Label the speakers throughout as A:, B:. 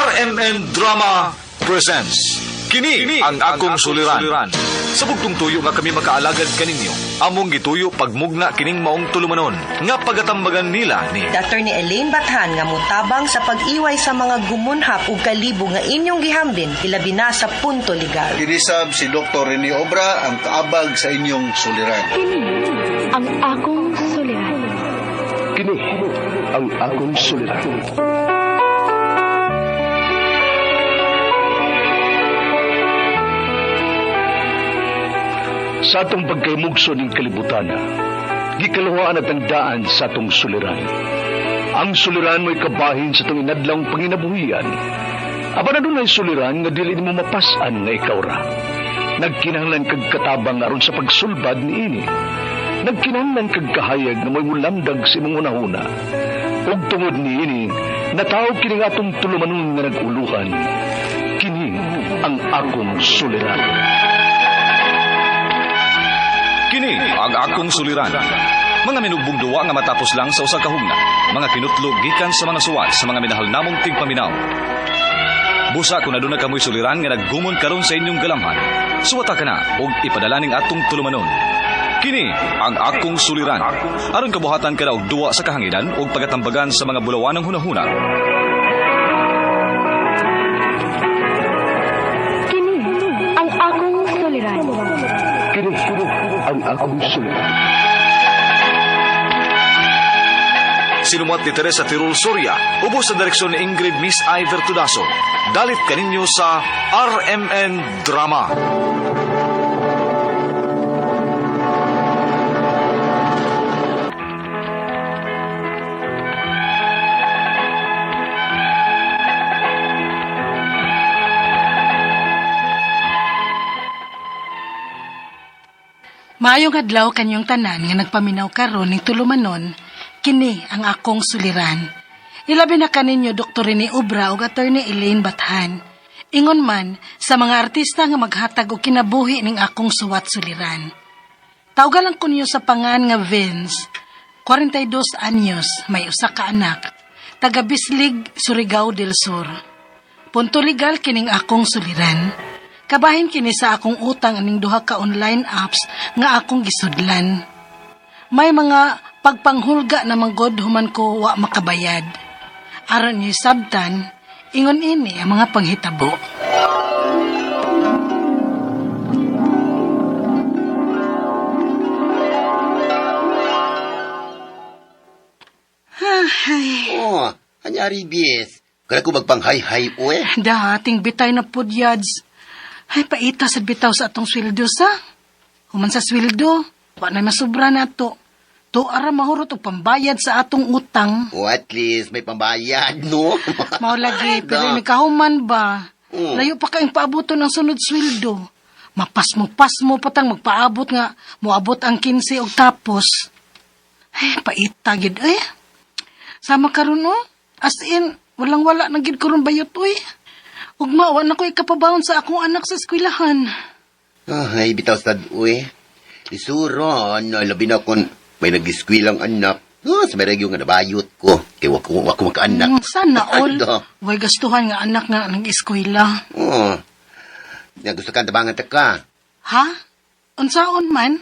A: RMN Drama presents Kini ang akong suliran. Sa bugtong tuyo nga kami makaalagad kaninyo, among gituyo pagmugna kining maong tulumanon nga pagatambagan nila ni
B: Attorney Elaine Bathan nga motabang sa pag-iway sa mga gumunhap ug kalibo nga inyong gihambin ilabi na sa punto legal.
C: Kinisab si Dr. Rene Obra ang kaabag sa inyong suliran.
D: Kini ang akong suliran.
E: Kini ang akong suliran. Sa atong pagkaymugso ning kalibutan, gikaluhaan at ang daan sa atong suliran. Ang suliran mo'y kabahin sa atong inadlawng panginabuhian. Apan adunay suliran nga dili nimo mapas-an nga ikaw ra. Nagkinahanglan kag katabang aron sa pagsulbad niini. Nagkinahanglan kag kahayag nga mo'y mulamdag sa imong hunahuna. Ug tungod niini, natawag kini nga atong tulumanon nga nag-uluhan. Kini ang akong suliran.
A: Kini ang akong suliran. Mga minugbong duwa nga matapos lang sa usa ka hugna. Mga kinutlog gikan sa mga suwat sa mga minahal namong tigpaminaw. Busa kung aduna kamoy suliran nga naggumon karon sa inyong galamhan. Suwata ka na ug ipadala ning atong tulumanon. Kini ang akong suliran. Aron kabuhatan ka na og duwa sa kahanginan ug pagatambagan sa mga bulawanang hunahuna.
D: Kini ang akong suliran.
E: Kini ang akong suliran.
A: Sinumuat ni Teresa Tirul Soria, ubos sa direksyon ni Ingrid Miss Iver Tudaso. Dalit kaninyo sa RMN Drama.
F: Maayong adlaw kanyong tanan nga nagpaminaw karon ning tulumanon, kini ang akong suliran. Ilabi na kaninyo Dr. Rene Obra ug Attorney Elaine Bathan. Ingon man sa mga artista nga maghatag og kinabuhi ning akong suwat suliran. Tawga lang ko ninyo sa pangan nga Vince, 42 anyos, may usa ka anak, taga Bislig, Surigao del Sur. Punto legal kining akong suliran. Kabahin kini sa akong utang aning duha ka online apps nga akong gisudlan. May mga pagpanghulga na manggod human ko wa makabayad. Aron niyo sabtan, ingon ini ang mga panghitabo.
G: Oh, anyari bis. Kaya ko magpanghay-hay uwe.
F: Dating bitay na pudyads. Ay, paita sa bitaw sa atong sweldo sa. Human sa sweldo, wa na masubra na to. To ara mahurot og pambayad sa atong utang.
G: Oh, at least may pambayad, no?
F: Mao lagi, pero
G: Da.
F: nikahuman ba?
G: Mm.
F: Layo pa kayong paaboton ang sunod sweldo. Mapasmo-pasmo patang magpaabot nga, moabot ang 15 og tapos. Ay, paita gid eh. Sama karon oh. As in, walang wala na gid karon bayot uy. Ugma, wa na ko ikapabawon sa akong anak sa eskwelahan.
G: Ay, bitaw sad uwe. Isuron, labi na kon may nag-eskwilang anak. Oh, sa may regyo nga nabayot ko. Kay wa ko makaanak.
F: Sana all.
G: Da.
F: Way gastuhan nga anak nga nag-eskwela.
G: Oh. Ya, gusto ka tabangan ta ka.
F: Ha? Unsaon man?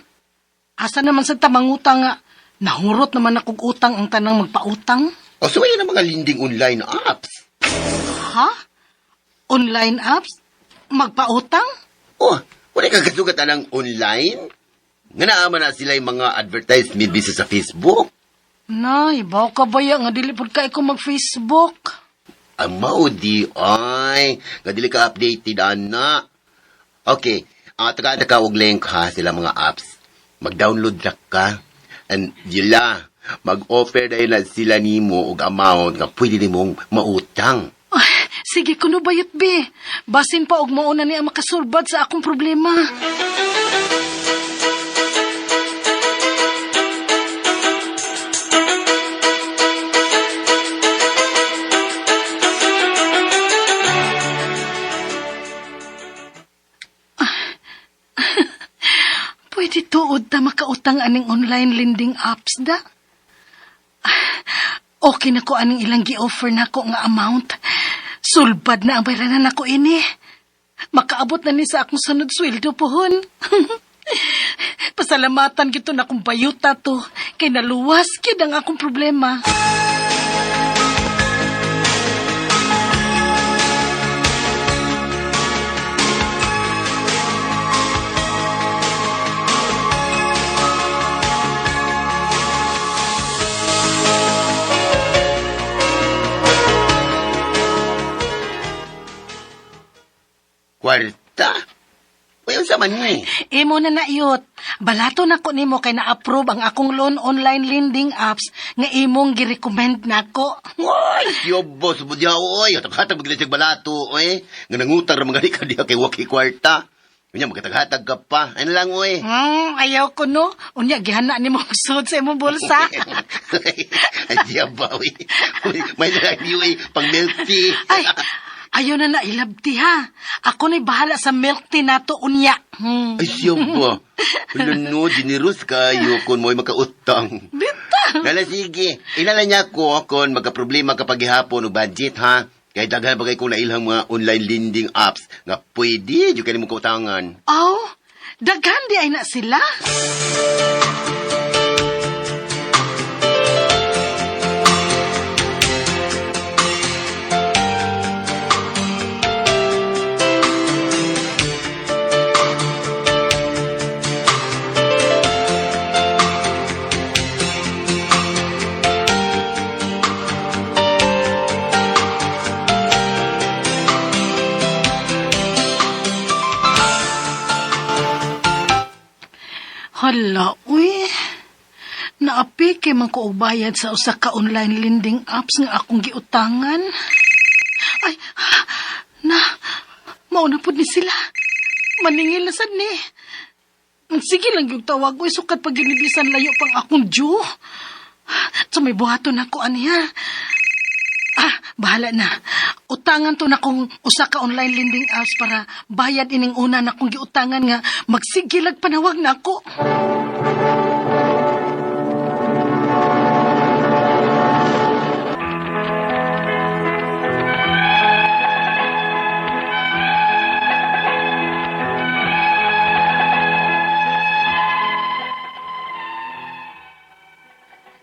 F: Asa naman sa tamangutang nga nahurot naman akong utang ang tanang magpautang?
G: O, so ang mga lending online apps.
F: Ha? Online apps? Magpautang?
G: Oh, wala ka kasugat anang online? Nga naama na sila yung mga advertisement bisa sa Facebook.
F: Na, ibaw ka baya nga dili pud kay ko mag-Facebook.
G: Ang mao di ay, nga dili ka updated ana. Okay, taga ka og link ha sila mga apps. Mag-download ra ka and yula mag-offer dahil na sila nimo og amount nga pwede nimong mautang.
F: Ay, sige kuno bayot be. Basin pa og mauna ni ang makasulbad sa akong problema. Pwede tuod ta makautang aning online lending apps da? Okay na ko aning ilang gi-offer nako nga amount. Sulbad na ang bayranan nako ini. Makaabot na ni sa akong sunod sweldo pohon. Pasalamatan gito na akong bayuta to kay naluwas gyud ang akong problema.
G: Kwarta? Uy, unsa man ni?
F: Imo na naiyot. Balato na ko nimo kay na-approve ang akong loan online lending apps nga imong girecommend nako.
G: Uy, siyobos mo diha, oy. Hatag-hatag magila siyang balato, oy. Nga nangutang ra mga ka diha kay waki kwarta. Unya, maghatag-hatag ka pa. Ano lang, oy.
F: Ayaw ko no. Unya gihana nimo og sud sa imong bulsa.
G: Ay, diya ba, oy. Uy, may lang niyo, oy. Pang milk tea.
F: Ay, ayaw na na ilabti ha. Ako na'y bahala sa milk tea nato unya.
G: Ay, siya ba? Wala no, generous kayo kung mo'y makautang.
F: Bitaw.
G: Lala, sige. Ilala niya ko kung magka-problema kapag gihapon o budget, ha? Kaya daghan bagay kong nailhang mga online lending apps nga pwede yung kanimo kautangan.
F: Aw, daghan di ay na sila. Hala, uy. Naapi kay man ko og bayad sa usa ka online lending apps nga akong giutangan. Ay, na, mauna pud ni sila. Maningil na sad ni. Sige lang yung tawag, uy, sukat pag ginibisan layo pang akong due. So may buhaton ako aniya. Ah, bahala na. Utangan to na kung usa ka online lending apps para bayad ining una na kong giutangan nga magsigilag panawag na ako.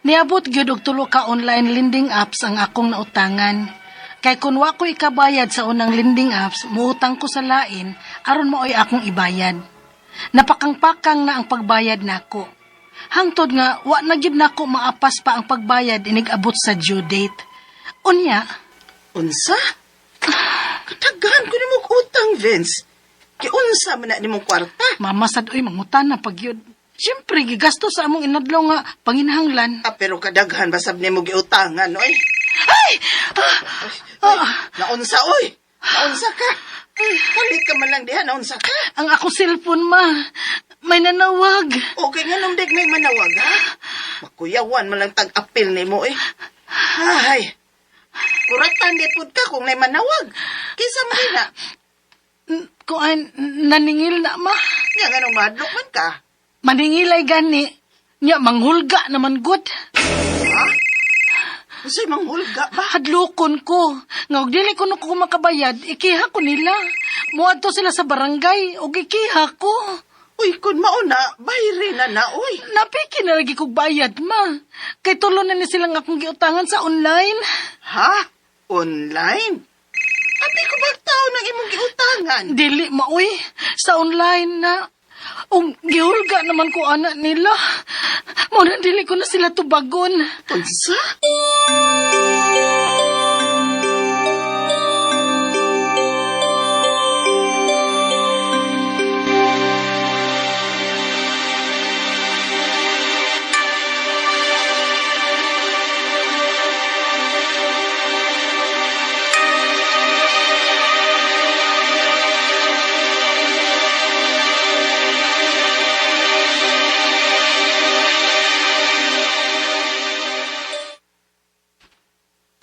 F: Niabot gyud og tulo ka online lending apps ang akong nautangan. Kay kun wa ko ikabayad sa unang lending apps, muutang ko sa lain aron maoy akong ibayad. Napakangpakang na ang pagbayad nako. Hangtod nga wa na gyud nako maapas pa ang pagbayad inig abot sa due date. Unya,
H: Unsa? Katagahan ko nimo utang, Vince. Giunsa man na nimong kwarta?
F: Mama sad oy mangutan na pag yun. Siyempre, gigasto sa among inadlaw nga panginahanglan.
H: Ah, pero kadaghan basab nimo giutangan, oy.
F: Ay!
H: Ay, naunsa, oy. Naunsa ka. Kalit ka man lang diha, naunsa ka.
F: Ang akong cellphone, ma. May nanawag.
H: Okay nga nung may manawag, ha? Makuyawan man lang tag-apil nimo, eh. Ay, kuratan di pud ka kung may manawag. Kisa man na.
F: Kuan, naningil na, ma.
H: Nga nga nung madlok man ka.
F: Maningil ay gani. Nya, manghulga naman, good.
H: Ha? Unsay manghulga ba?
F: Hadlokon ko. Nga og dili ko ko makabayad, ikiha ko nila. Muadto sila sa barangay, og ikiha ko.
H: Uy, kun mauna, bayri na na, uy.
F: Napiki na lagi kog bayad, ma. Kay tulo na ni silang akong giutangan sa online.
H: Ha? Online? Abi ko ba tao ng imong giutangan?
F: Dili, ma, uy. Sa online na. Og gihulga naman ko ana nila. Mao na dili ko na sila tubagon.
H: Unsa?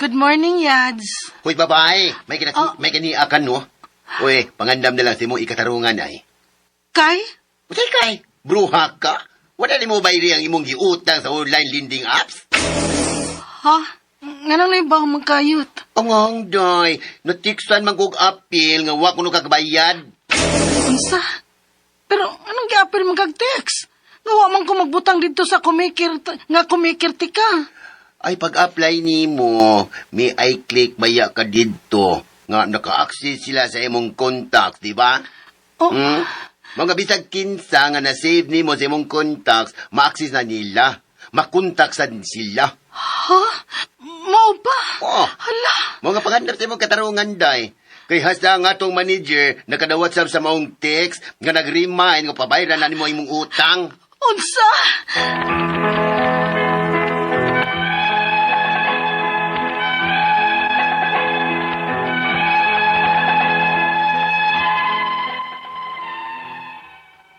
F: Good morning, Yads.
G: Hoy, babae, may
F: Oh.
G: may kaniakan, no? Uy, pangandam na lang si mo ikatarungan ay.
F: Kay?
G: Usay kay, bruha ka. Wala ni mo bayri ang imong giutang sa online lending apps?
F: Ha? Nganong naibaw magkayot?
G: Ang day, natiksan man kog apil nga wa kuno kakabayad.
F: Unsa? Pero anong giapil man kag text? Nga wa man ko magbutang dito sa kumikir nga kumikir ti ka.
G: Ay, pag-apply nimo, may i-click maya ka didto nga naka-access sila sa imong contacts, di ba?
F: Oh,
G: Mga bisag kinsa nga na-save nimo sa imong contacts, ma-access na nila. Makontak sad sila.
F: Ha? Mao ba?
G: Oh.
F: Hala.
G: Mga pangandar sa imong katarungan, day. Kay hasta nga atong manager nakadawat sab sa maong text nga nag-remind nga pabayran na nimo imong utang.
F: Unsa?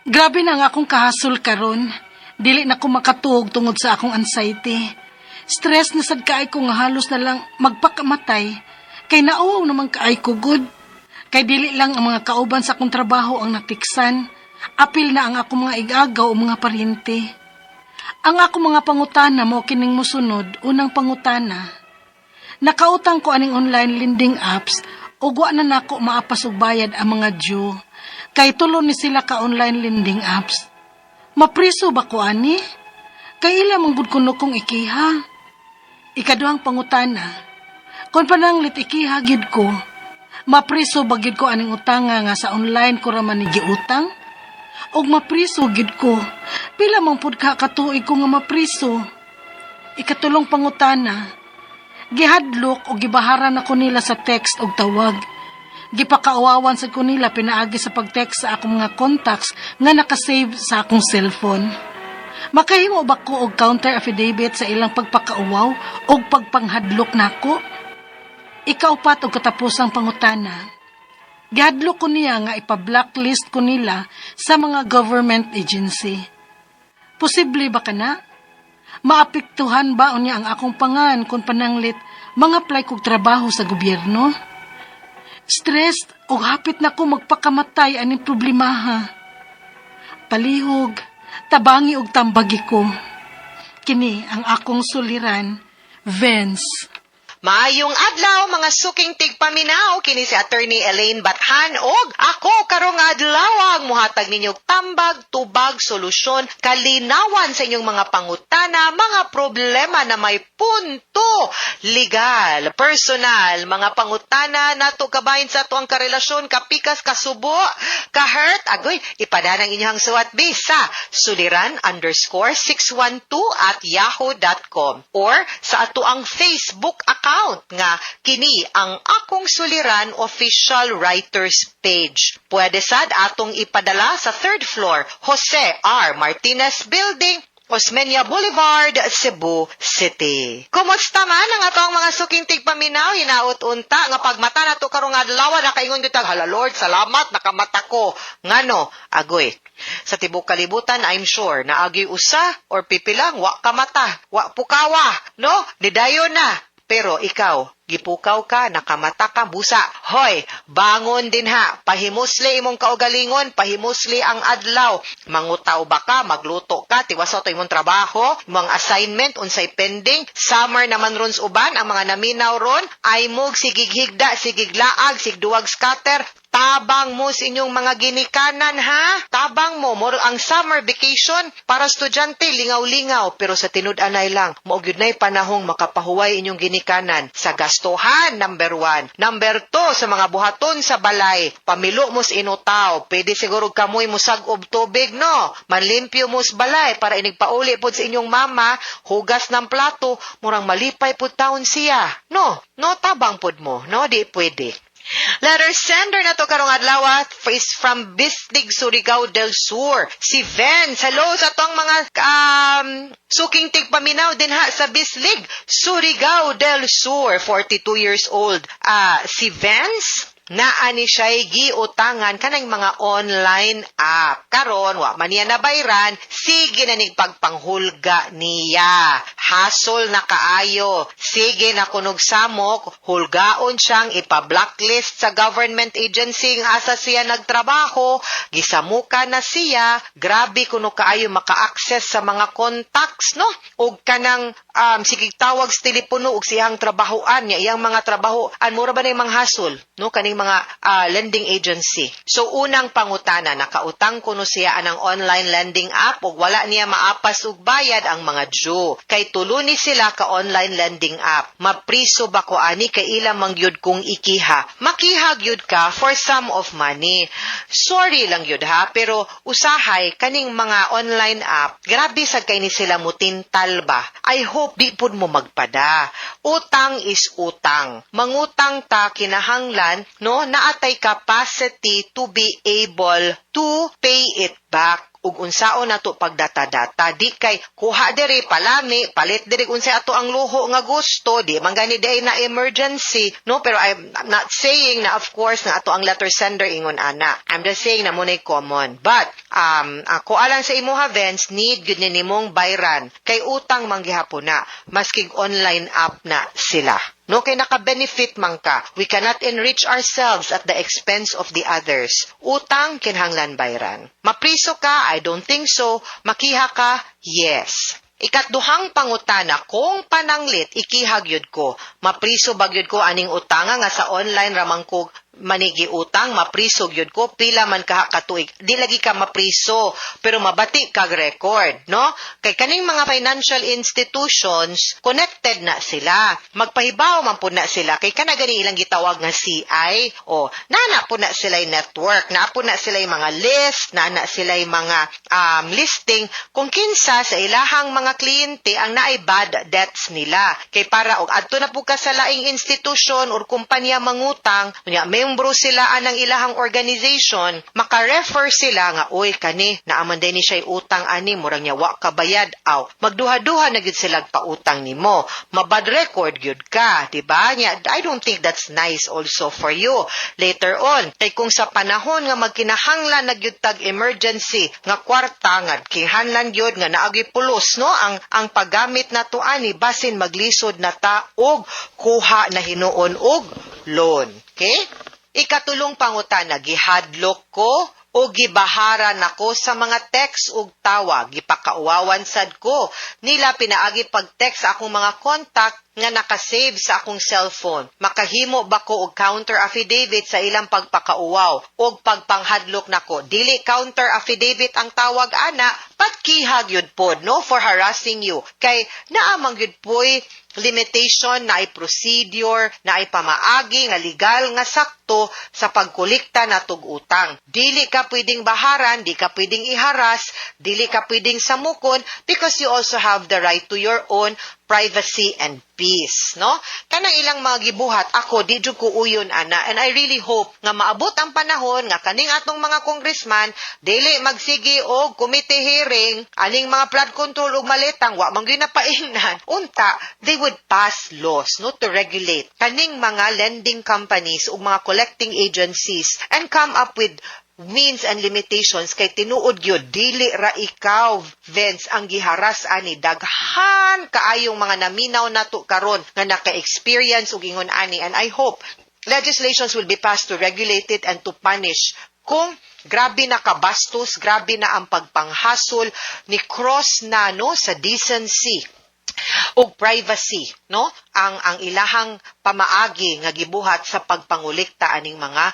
F: Grabe na ang akong kahasol karon. Dili na ko makatuog tungod sa akong anxiety. Stress na sad kaay ko nga halos na lang magpakamatay. Kay nauwaw naman kaay ko good. Kay dili lang ang mga kauban sa akong trabaho ang natiksan. Apil na ang akong mga igagaw o mga paryente. Ang akong mga pangutana mo kining musunod, unang pangutana. Nakautang ko aning online lending apps ug wa na nako maapas og bayad ang mga due. Kay tulo ni sila ka online lending apps. Mapriso ba ko ani? Kay ila man gud kuno kong ikiha. Ikaduhang pangutana. Kung pananglit ikiha gid ko, mapriso ba gid ko aning utanga nga sa online ko ra man ni giutang? Og mapriso gid ko. Pila man pud ka katuig ko nga mapriso? Ikatulong pangutana. Gihadlok o gibaharan ako nila sa text og tawag. Gipakauwawan sa ko nila pinaagi sa pag-text sa akong mga contacts nga nakasave sa akong cellphone. Makahimo ba ko og counter affidavit sa ilang pagpakauwaw og pagpanghadlok nako? Ikaupat og katapusang pangutana. Gihadlok ko niya nga ipa-blacklist ko nila sa mga government agency. Posible ba kana? Maapektuhan ba unya ang akong pangan kung pananglit mga apply kog trabaho sa gobyerno? Stressed o hapit na ko magpakamatay aning problemaha. Palihog, tabangi og tambagi ko. Kini ang akong suliran, Vince.
B: Maayong adlaw mga suking tigpaminaw, kini si Attorney Elaine Bathan og ako karong adlaw ang muhatag ninyo tambag, tubag, solusyon, kalinawan sa inyong mga pangutana, mga problema na may punto legal, personal, mga pangutana nato kabahin sa atuang karelasyon, kapikas, kasubo, kahurt, agoy, ipadanang inyong suwat bi sa suliran_612@yahoo.com or sa atuang Facebook account nga kini ang Akong Suliran Official Writers Page. Pwede sad atong ipadala sa 3rd floor, Jose R. Martinez Building, Osmeña Boulevard, Cebu City. Kumusta man ang atong mga suking tigpaminaw, hinaot unta nga pagmata nato karong adlaw nakaingon gyud tag, hala Lord, salamat nakamata ko. Ngano, agoy. Sa tibok kalibutan, I'm sure naagi usa or pipilang wa kamata, wa pukawa, no? Nidayon na. Pero ikaw, gipukaw ka, nakamata ka, busa. Hoy, bangon din ha. Pahimusli imong kaugalingon, pahimusli ang adlaw. Mangutaw ba ka, magluto ka, tiwaso to imong trabaho, imong assignment, unsay pending. Summer naman ron sa uban, ang mga naminaw ron, ay mug sigighigda, sigiglaag, sigduwag scatter, tabang mo sa inyong mga ginikanan ha. Tabang mo, moro ang summer vacation para estudyante, lingaw-lingaw, pero sa tinud-anay lang, mao gyud na'y panahong makapahuway inyong ginikanan sa gastuhan, number 1. Number 2, sa mga buhaton sa balay, pamilo mo sa inutaw, pwede siguro kamoy musag-ob tubig, no? Manlimpyo mo sa balay para inigpauli pod sa inyong mama, hugas ng plato, murang malipay pod taon siya. No, no, tabang pod mo, no? Di pwede. Letter sender na to karong adlaw is from Bislig, Surigao del Sur. Si Vince. Hello sa tong mga suking tigpaminaw din ha sa Bislig, Surigao del Sur. 42 years old. Si Vince. Naa ni siya'y giutangan kanang mga online app. Karon wa man niya nabayran, sige na nig pagpanghulga niya. Hasol na kaayo. Sige na kunog samok, hulgaon siyang ipa-blacklist sa government agency nga asa siya nagtrabaho, gisamuka na siya, grabe kuno kaayo maka-access sa mga contacts, no? Og kanang sige tawag sa telepono og siyang trabahoan niya, iyang mga trabaho, an mura ba na yung mga hasol, no? Kaning mga lending agency. So unang pangutana, nakautang kuno siya anang online lending app ug wala niya maapas og bayad ang mga due. Kay tulo ni sila ka online lending app. Mapriso ba ko ani kay ila man gyud kong ikiha? Makiha gyud ka for sum of money. Sorry lang gyud ha, pero usahay kaning mga online app, grabe sad kay ni sila mutintal ba. I hope di pud mo magpada. Utang is utang. Mangutang ta kinahanglan, no, naatay capacity to be able to pay it back ug unsaon nato pagdata-data. Di kay kuha diri, palami, palit diri unsay ato ang luho nga gusto, di man gani diay na emergency, no? Pero I'm not saying na, of course, nga ato ang letter sender ingon ana. I'm just saying na mo common, but ako alang sa imuha, Vance, need gyud ni nimong bayran kay utang man gihapon na, maski online app na sila. No, kay naka-benefit man ka. We cannot enrich ourselves at the expense of the others. Utang, kinahanglan bayran. Mapriso ka? I don't think so. Makiha ka? Yes. Ikatduhang pangutana, kung pananglit, ikihag yun ko. Mapriso ba gyud ko aning utanga nga sa online ramang ko manigi utang, mapriso gyud ko, pila man ka katuig? Di lagi ka mapriso, pero mabati kag record, no? Kay kaning mga financial institutions, connected na sila. Magpahibaw man pud na sila kay kana gani ilang gitawag nga CI o nana po na sila network, naa po na sila mga list, naa sila mga listing kung kinsa sa ilahang mga kliyente ang naay bad debts nila. Kay para og adto na po ka sa laing institusyon or kumpanya mangutang, unya membro sila anang ilahang organization, maka-refer sila nga, "Uy, kani, naaman din ni siya utang ani, murag niya wa kabayad aw." Magduha-duha na gyud sila pautang nimo. Mabad record gyud ka, di ba? Nya, I don't think that's nice also for you later on. Kay kung sa panahon nga magkinahanglan na gyud tag emergency nga kwarta nga kinahanglan gyud nga naagi pulos, no, ang paggamit nato ani, basin maglisod na ta og kuha na hinuon og loan. Okay? Ikatulong pangutana, gihadlok ko o gibahara nako sa mga text ug tawag, gipakauwawan sad ko nila pinaagi pag-text sa akong mga contact nga nakasave sa akong cellphone. Makahimo ba ko og counter affidavit sa ilang pagpakauwaw og pagpanghadlok nako? Dili counter affidavit ang tawag ana, patkihag yun pod, no, for harassing you. Kay naamang yun po'y limitation, na ay procedure, na ay pamaagi nga legal nga sakto sa pagkolekta natog utang. Dili ka pwedeng baharan, di ka pwedeng iharas, dili ka pwedeng samukon because you also have the right to your own privacy and peace, no? Kanang ilang mga gibuhat, ako di jud ko uyon ana, and I really hope nga maabot ang panahon nga kaning atong mga congressman dili magsige og committee hearing aning mga flood control ug malitang wa man gyud napaingnan. Unta they would pass laws, no, to regulate kaning mga lending companies ug mga collecting agencies and come up with means and limitations, kay tinuod gyud dili ra ikaw, Vince, ang giharas ani. Daghan kaayong mga naminaw nato karon nga naka-experience og ingon ani, and I hope legislations will be passed to regulate it and to punish kung grabe na kabastos, grabe na ang pagpanghasol, ni cross na, no, sa decency ug privacy, no, ang ilahang pamaagi nga gibuhat sa pagpangolekta aning mga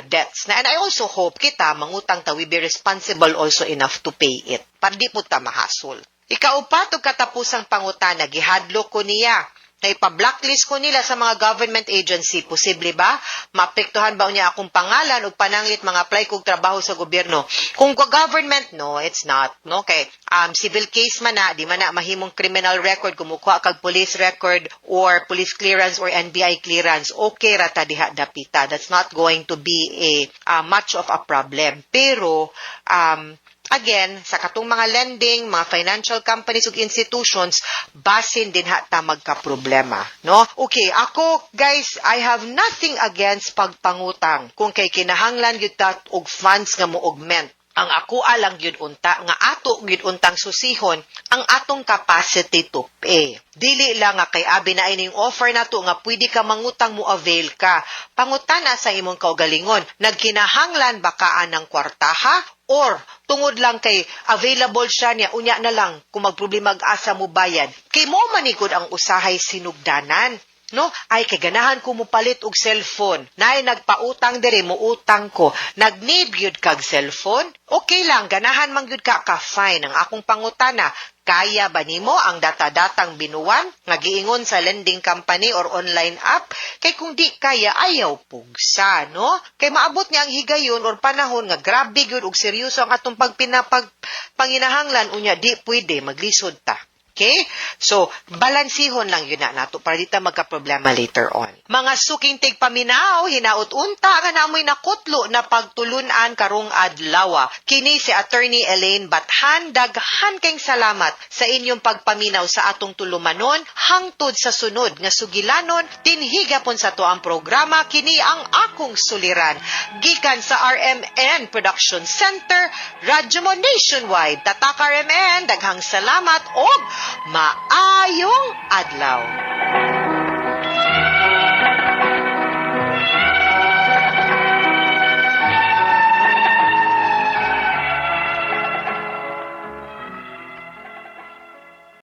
B: debts na. And I also hope kita mangutang ta, we be responsible also enough to pay it para di po ta mahasol. Ikaupat ug katapusang pangutana, gihadlok ko niya na ipa-blacklist ko nila sa mga government agency. Posible ba? Maapektuhan ba niya akong pangalan ug pananglit mga apply kog trabaho sa gobyerno? Kung ko government, no, it's not. No, kay civil case man na, di man na mahimong criminal record. Kumukuha kag police record or police clearance or NBI clearance, okay ra ta diha dapita. That's not going to be a much of a problem. Pero Again, sa katong mga lending, mga financial companies ug institutions, basin din ha ta magka-problema, no? Okay, ako guys, I have nothing against pagpangutang. Kung kay kinahanglan gyud ta og funds nga mo-augment, ang ako lang gyud unta nga ato gyud untang susihon ang atong capacity to pay. Dili lang nga kay abi na ining offer nato nga pwede ka mangutang, mo avail ka. Pangutana sa imong kaugalingon, nagkinahanglan ba ka anang kwartaha or tungod lang kay available siya niya, unya na lang kung magproblema asa mo bayad? Kay mo manigod ang usahay sinugdanan, no? Ay, kay ganahan ko mopalit og cellphone. Naay nagpautang diri, mo utang ko. Nag-need gyud kag cellphone? Okay lang, ganahan man gyud ka ka, fine. Ang akong pangutana, kaya ba nimo ang data-datang binuwan nga giingon sa lending company or online app? Kay kung di kaya, ayaw pugsa, no? Kay maabot niya ang higayon or panahon nga grabe gyud og seryoso ang atong pagpinapag panginahanglan, unya di pwede, maglisod ta. Okay? So, balansihon lang yun na nato para di ta magka-problema later on. Mga suking tigpaminaw, hinaot unta nga namoy nakutlo na pagtulunan karong adlaw. Kini si Attorney Elaine Bathan, daghan kayong salamat sa inyong pagpaminaw sa atong tulumanon hangtod sa sunod nga sugilanon dinhi gapon sa atoang programa, Kini ang Akong Suliran. Gikan sa RMN Production Center, Radyo Mo Nationwide. Tatak RMN, daghang salamat og maayong adlaw.